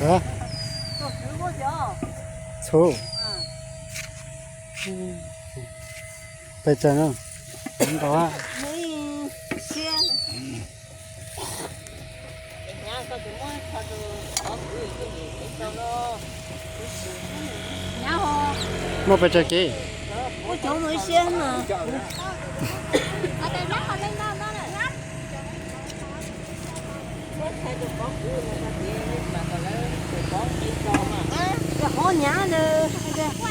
Txhuv. Pes tsawg no? Ntau. Muaj pes tsawg kis? Ho nyav ntawd,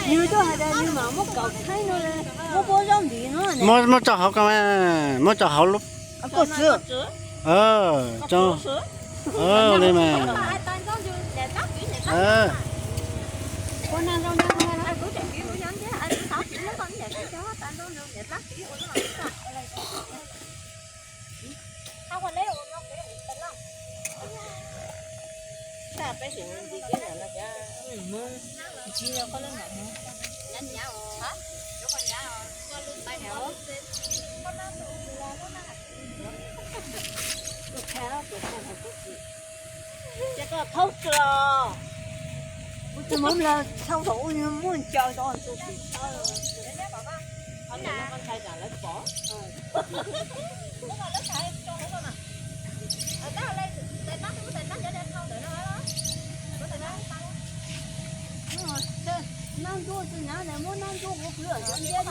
nws tuaj hais tias nws mam muab kaum thaib no, muab puab zaub ntiv no. Muab, muab tso hauv ko, muab tso hauv lub. Li mas. Ces koj thaub txwm os. Kuv tsis muab lawv thaub thaum ub muaj ncaws tau tus tim thawj. Nab ntsuab tsis nyav, muab nab ntsuab kuv kwv cov ntiab.